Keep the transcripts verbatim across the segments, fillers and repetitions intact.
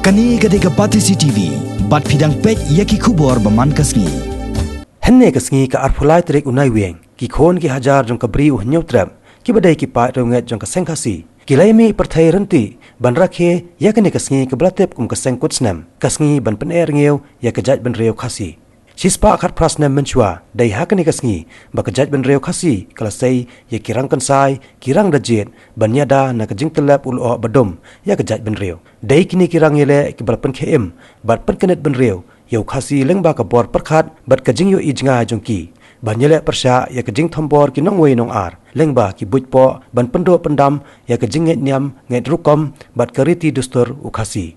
Kane ka dei ka Batesi T V, bad phi dang peit ïa ki khubor ba man ka sngi. Hynne ka sngi ka arphew lai tarik u Naiwieng, ki khun ki hajar jong ka Bri u Hynñiewtrep, kiba dei ki paid riewngeit jong ka Seng Khasi, ki la ïa mih pyrthei ryntih ban rakhe ïa kane ka sngi kaba la tip kum ka Seng Kut Snem, ka sngi ban pyneh rngiew ïa ka jaitbynriew Khasi. Shispah khatphra snem mynshuwa, dei ha kane ka sngi ba ka jaitbynriew Khasi ka la sei ïa ki rang kynsai, ki rang da jied, ban ïada na ka jingtyllep u lyoh ba dum ïa ka jaitbynriew. Dei kine ki rang ïaleh kiba la pynkhie im bad pynkynit bynriew ïa u Khasi lyngba ka bor pyrkhat bad ka jingïohi jngai jong ki, ban ïaleh pyrshah ïa ka jingthombor ki nongwei nongar lyngba ki buit poh, ban pynduh pyndam ïa ka jingngeit niam ngeit rukom bad ka riti dustur u Khasi.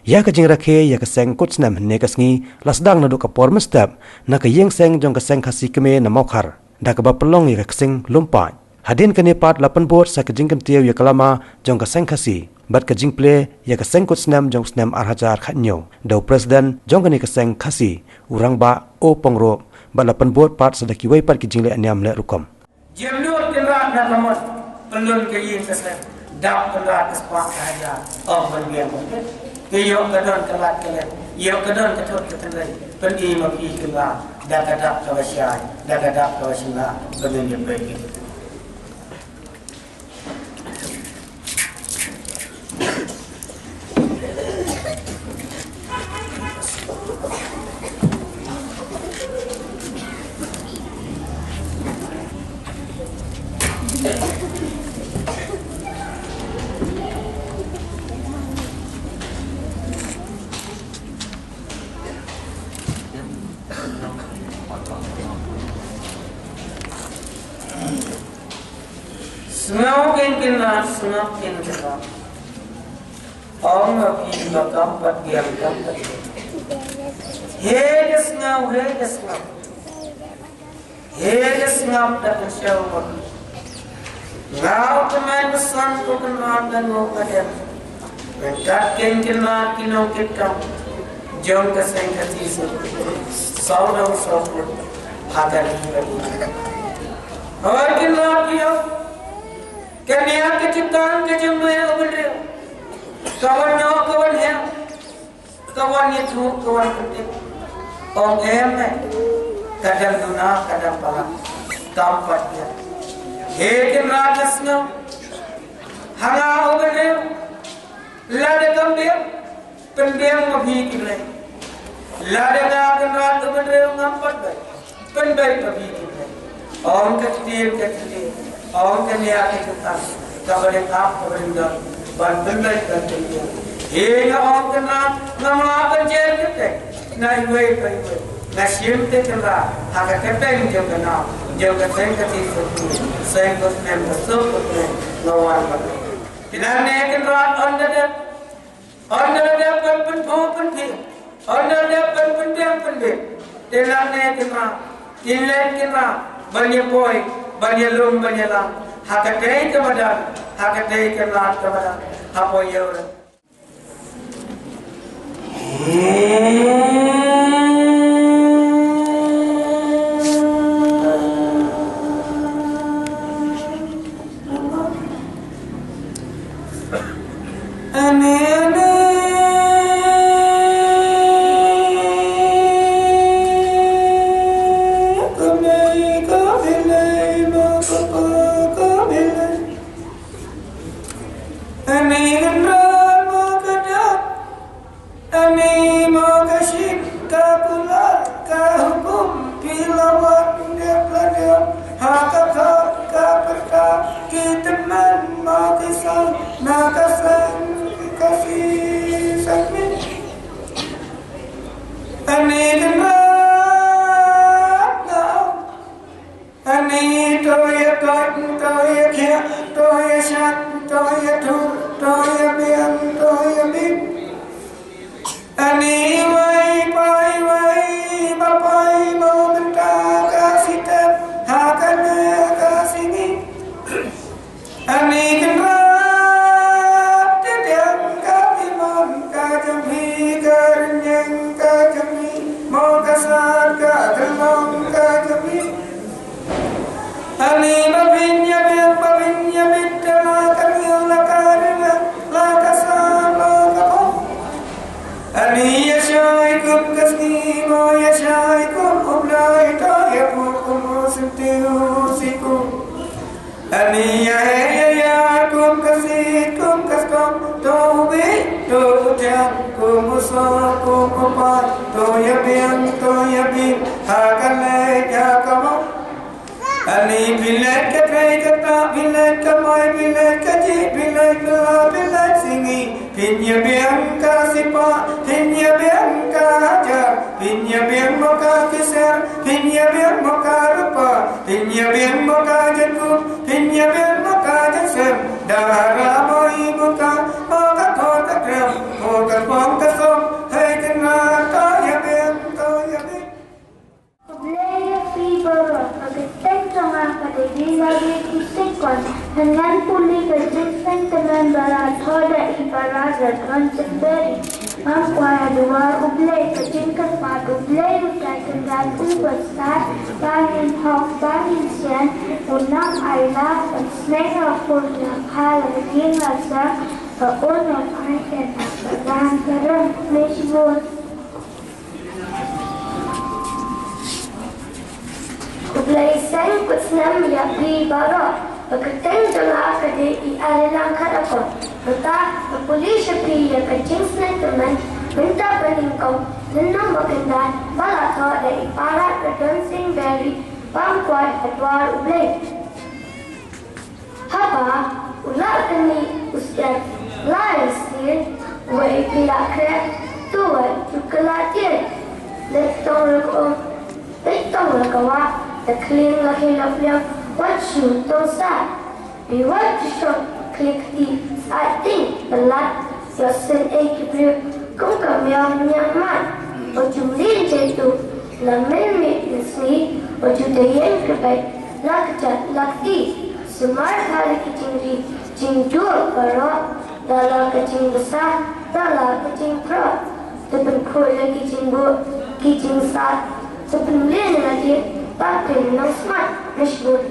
Ïa ka jingrakhe ïa ka Seng Kut Snem hynne ka sngi la sdang naduh ka por mynstep na ka ïing seng jong ka Seng Khasi Kmie na Mawkhar, da kaba pynlong ïa ka ksing lum paid. Hadien kane pat la pynbud sa ka jingkyntiew ïa ka lama jong ka Seng Khasi bad ka jingplie ïa ka Seng Kut Snem jong u snem ar hajar khathynñiew da u President jong kane ka Seng Khasi, u Rangbah O Pongrup, bad la pynbud pat sa da kiwei pat ki jingleh niam leh rukom. Jemnud Kynrad na ka mon, pynlun ka ïing ka sem, dap Kynrad ka spah ka hajar, ong ban biang ban pynpeit. Te ïoh ka don ka lad ka lem, ïoh ka don ka thut ka tynrei, pyni ma phi Kynrad, da ka dap kaba shai, da ka dap kaba shylla, ban ïa peit. Sngew kein Kynrad, sngew kein Kynrad. Ong ma phi ba kam pat biang, kam pat biang. He da sngew, he da sngew. He da sngap da kynshew ma phi. Nga u tymmen basan ko Kynrad da ngo ka dem. Ryngkat kein Kynrad ki nongkit kam jong ka Seng Khasi Sawdong Sawkun ha ka ri ka ri. Hooid Kynrad ki ong, ka nia ka jutang ka jong me u bynriew, ka wan noh ka wan hiar, ka wan ïathuh ka wan pyntip. Ong em eh, ka dang duna ka dang palat, kam pat ïa. He Kynrad la sngew ha nga u bynriew, lada kam biang, pynbiang ma phi ki blei. Lada nga Kynrad u bynriew ngam pat beit, pynbeit ma phi ki blei. Ong ka ktien ka ktien, ong ka nia ka jutang, kaba dang ap kaba dang don, ban pynbeit ban pynbiang. He nga ong Kynrad, ngam lah ban jer kyrteng na iwei pa iwei. Nga shim te Kynrad ha ka kyrteng jong ka nam jong ka Seng Khasi Sawkun, Seng Kut Snem, ka Seng Kut Snem, nga wan ba. Te nangne Kynrad, ynda dep, ynda dep ban pynphuh pynphieng, ynda dep ban pynbiang pynbit. Te nangne Kynrad, kin leit Kynrad ban ïa poi, ban ïa lum, ban ïa lang ha katei ka madan, ha katei ka lad ka madan, ha poi ïa u. Ani Kynrad ma ka dak, ani ma ka shim ka kular, ka hukum phi la wan dep la dep ha ka thok ka pyrta, ki tymmen ma ki san na ka san ka si san mi. Ani Kynrad na Ani to ïa koit, to ïa khiah, to ïa shad, to ïa thur, to ïa biang, to ïa bit. Ani wai pai wai ba pai mo mynta ka sitep ha kane ka sngi. Ani Kynrad te diang ka To u thiang, kum u soh, kum u paid, to ïa biang, to ïa biang, ha ka leit, ha ka map. Ani phi leit ka trei ka tah, phi leit ka mai, phi leit ka jih, phi leit ka la, phi leit sngi. Phin ïa biang ka spah, phin ïa biang ka hajar, phin ïa biang mo ka pisa, phin ïa biang mo ka rupa, phin ïa biang mo ka jingkup, phin ïa biang mo ka jingsem. Da hara mo i mo ka, mo ka thor ka trem, mo ka pom ka som, hei kynrad to ïa biang, to ïa biang. Khublei ïa phi baroh, ka kyrteng jong nga ka dei Lily Khusikon. Ngan pule ka jingsngewthuh ba la thoh da i para Radwan Saiñbharai. Bam kwai ha dwar U Blei, ka jingkyrpad U Blei u dei kyndat u bad sat, ba ngin hok, ba ngin sian, u nang ai lad, ban sneng ha khun ha kha, la ïing la sem, ba un ym ai kyndat, ba dang ka rem, Khublei shibun. Khublei seng kut snem ïa phi baroh. Ba kyrteng jong nga ka dei i Arilang Khatakon. Mynta nga pule sha phi ïa ka jingsngewthuh mynta ba nyngkong, lynnong ba khyndai, ba la thoh da i para Radwan Saiñbharai, bam kwai ha dwar U Blei. Haba u la knieh u siat lai sien, wei phi la khreh, to wat ju kylla tied. Leit tong la ka um, leit tong la ka wah, la khlieng la khie la pliang, wat shu tong sah. Phi wat ju shong khlieh kti, sait ting palat. Ïohsngew ei ki briew kum ka miaw ñiangmat. Wat ju mlien jaitu, la mynmiet mynsngi, wat ju dei ïeng kyrpad, la kjat la kti. Sumar ha la ki jingri jingduh baroh, la la ka jingbsa, la la ka jingpyrshah. Te pynkhuid la ki jingbuh ki jingsat, te pynmlien la ki, ba phin nang smat. Khublei shibun.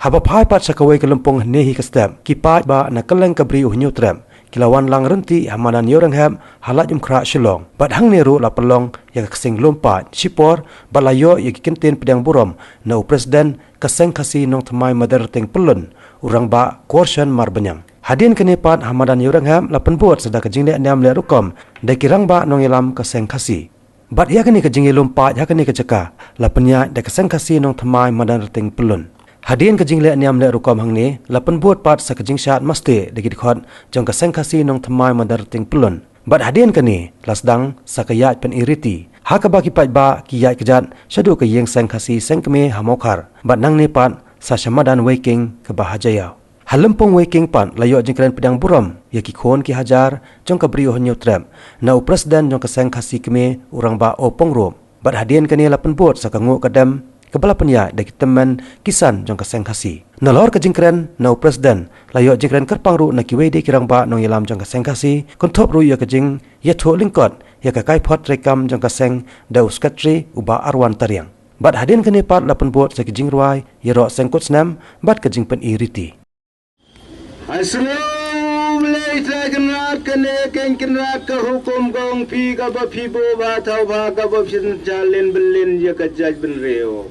Haba phai pat sha kawei ka lympung hynne hi ka step, ki paidbah na kylleng ka Bri U Hynñiewtrep ki la wan lang ryntih ha madan Ïewrynghep ha Laitumkhrah Shillong. Bad hangne ruh la pynlong ïa ka ksing lum paid shipor, bad la ïoh ïa ki kyntien pdiang burom na u President ka Seng Khasi Nongthymmai Madan Ryteng Pyllun, u Rangbah Korshan Marbaniang. Hadien kane pat ha madan Ïewrynghep la pynbud sa da ka jingleh niam leh rukom da ki rangbah nongïalam ka Seng Khasi. Bad ïa kane ka jingïalum paid ha kane ka jaka la pynïaid da ka Seng Khasi Nongthymmai Madan Ryteng Pyllun. Hadien ka jingleh niam leh rukom hangne, la pynbud pat sa ka jingshad masteh da ki dkhot jong ka Seng Khasi Nongthymmai Madan Ryteng Pyllun. Bad hadien kane la sdang sa ka ïaid pyni riti, ha kaba ki paidbah ki ïaid kjat shaduh ka ïing Seng Khasi Seng Kmie ha Mawkhar. Bad nangne pat sa sha madan Weiking kaba ha Jaïaw. Ha lympung Weiking pat la ïoh jingkren pdiang burom ïa ki khun ki hajar jong ka Bri U Hynñiewtrep na u President jong ka Seng Khasi Kmie, u Rangbah O. Pyngrope. Bad hadien kane la pynbud sa ka nguh ka dem kaba la pynïaid da ki tymmen ki san jong ka Seng Khasi. Nalor ka jingkren na u President, la ïoh jingkren kyrpang ruh na kiwei de ki rangbah nongïalam jong ka Seng Khasi, kynthup ruh ïa ka jingïathuh lyngkot ïa ka kaiphod treikam jong ka seng da u Secretary, u Bah Arwan Tariang. Bad hadien kane pat la pynbud sa ki jingrwai ïaroh seng kut snem bad ka jingpyni riti. Ha shnong Blei Trai Kynrad, kane keiñ Kynrad ka hukum kong phi kaba phi buh ba thaw ba kaba phin jalin bylin ïa ka jaitbynriew.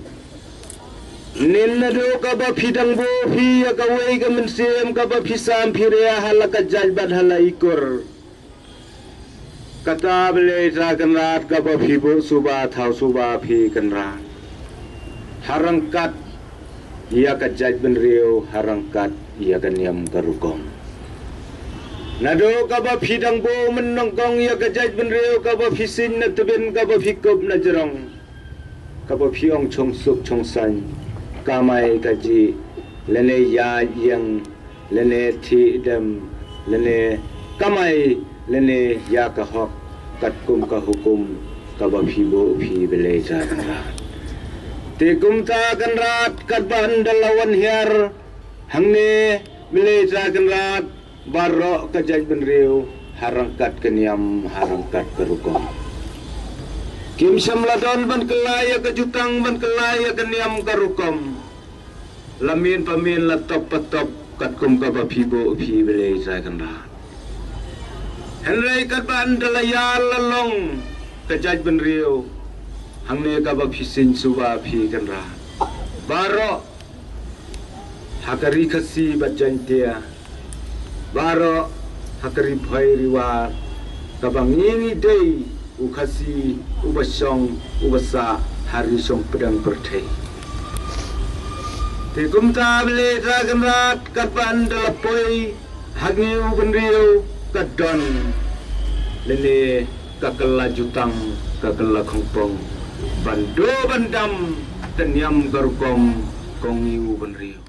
Nin naduh kaba phi dang buh phi ïa kawei ka mynsiem kaba phi sam phi ria ha la ka jait bad ha la i kur. Kata Blei Trai Kynrad kaba phi buh suba thaw suba phi Kynrad. Ha ryngkat ïa ka jaitbynriew, ha ryngkat ïa ka niam ka rukom. Naduh kaba phi dang buh mynnyngkong ïa ka jaitbynriew kaba phi sing na tbin kaba phi kup na jrong. Kaba phi ong chong suk chong saiñ, kamai kajih, lane ïaid ïeng, lane thih dem, lane kamai, lane ïa ka hok, katkum ka hukum kaba phi buh phi Blei Trai Kynrad. Te kumta Kynrad katba ynda la wan hiar hangne Blei Trai Kynrad, baroh ka jaitbynriew ha ryngkat ka niam ha ryngkat ka rukom. Kim shym la don ban kylla ïa ka jutang ban kylla ïa ka niam ka rukom. La mih pa mih, la top pa top katkum kaba phi buh phi Blei Trai Kynrad. Hynrei katba ynda la ïar la long ka jaitbynriew hangne kaba phi sing suba phi Kynrad. Baroh ha ka ri Khasi bad Jaiñtia, baroh ha ka ri Bhoi ri War, kaba ngi ngi dei u Khasi uba shong uba sah ha ri shong pdeng pyrthei. Te kumta Blei Trai Kynrad katba ynda la poi ha ngi u bynriew ka don lane ka kylla jutang ka kylla khongpong ban duh ban dam ka niam ka rukom kong ngi u bynriew.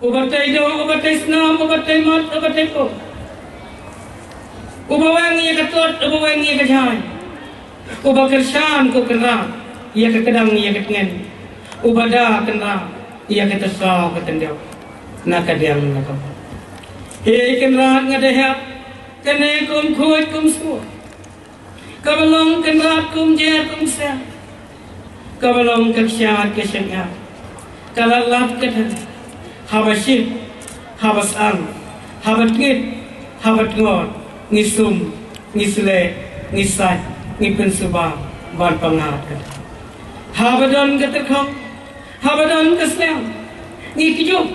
Uba tei doh, uba tei snam, uba tei mat, uba tei pop. Uba weng ïa ka tlot, uba weng ïa ka jaiñ. Uba kyrshan ko Kynrad ïa ka kdang ïa ka tngen. Uba da Kynrad ïa ka tyrsaw ka tyndep na ka diang na ka bor. He Kynrad, nga da hep kane kum khuid kum sngewbha. Kaba long Kynrad kum jer kum ser, kaba long ka kshaid ka shaniah, ka la lap ka dher. Haba shit, haba sah, haba tngit, haba tngor, ngi sum, ngi sleh, ngi sait, ngi pynsuba ban pyngngad ka dher. Haba don ka tyrkhong, haba don ka sliang, ngi kjut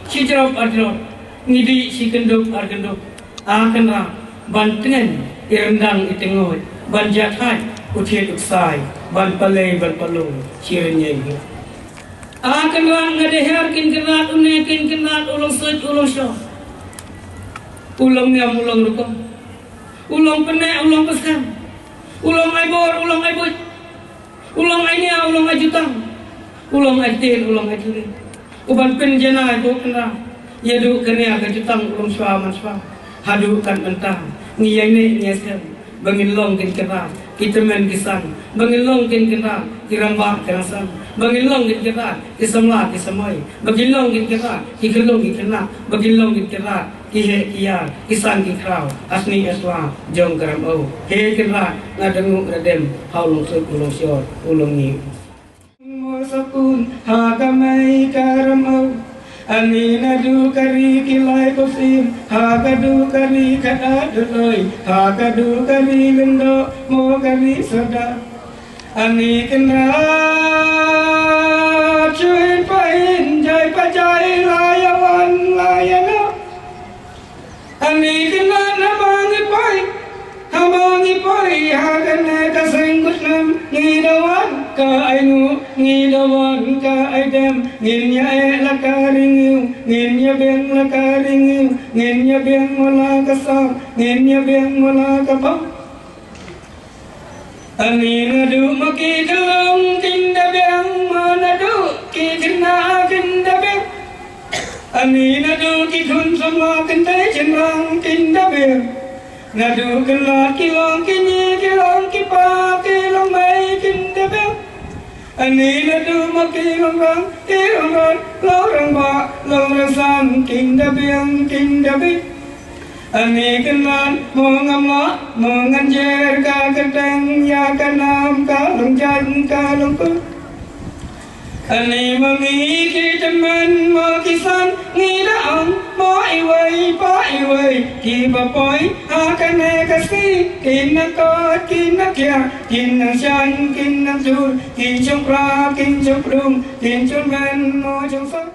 shi jrop ar jrop, ngi dih shi kyndup ar kyndup. A Kynrad, ban tngen i ryndang i tynguid, ban jahthait u thied u ksai, ban palei ban palung shi rynieng. A Kynrad, nga da her kin Kynrad, une kin Kynrad u long suit u long shor, u long niam u long rukom, u long pyneh u long pynskhem, u long ai bor u long ai buit, u long ai nia u long ai jutang, u long ai ktien u long ai thylliej. U ban pynjanai ko Kynrad, ïa duh kane ka jutang u long shuwa man shuwa. Haduh kat mynta ngi ïaineh ngi ïasem ba ngin long kin Kynrad ki tymmen ki san, ba ngin long kin Kynrad ki rangbah ki rangsan, ba ngin long kin Kynrad ki samla ki samoi, ba ngin long kin Kynrad ki khyllung ki khynnah, ba ngin long kin Kynrad ki heh ki ïar, ki san ki khraw ha snieh ha sla jong ka Ramew. He Kynrad, nga da nguh da dem ha u long suit u long shor u long ngi. Mo sa pun ha ka mei ka Ramew. Ani naduh ka ri ki lai ko sim, ha kaduh ka ri ka da duloi, ha kaduh ka ri Lyngdoh mo ka ri Sordar. Ani Kynrad, shu hin pait, jai pa jai, la ïa wan la ïa noh. Ani Kynrad, haba ngi poi, haba ngi poi ha kane ka seng kut snem, ngi da wan ka ai nguh, ngi da wan ka ai dem, ngin ïa eh la ka ri ngiew, ngin ïa biang la ka ri ngiew, ngin ïa biang mo la ka sam, ngin ïa biang mo la ka pam. Ani naduh ma ki khyllung kin da biang, ma naduh ki khynnah kin da biang. Ani naduh ki khun samla kynthei shynrang kin da biang. Naduh Kynrad ki long ki nyi, ki long ki pa, ki long mei kin da biang. Ani naduh ma ki long rang, ki long rat, long rangbah, long rangsan kin da biang, kin da biang. Ani Kynrad, mo ngam lah, mo ngan jer ka kyrteng ïa ka nam ka long jaiñ ka long kut. Ani ma ngi ki tymmen mo ki san, ngi da ong mo iwei pa iwei, kiba poi ha kane ka sngi kin nang koit kin nang khiah, kin nang shaiñ kin nang jur, kin shong pra kin shong pdung, kin shong men mo shong sah.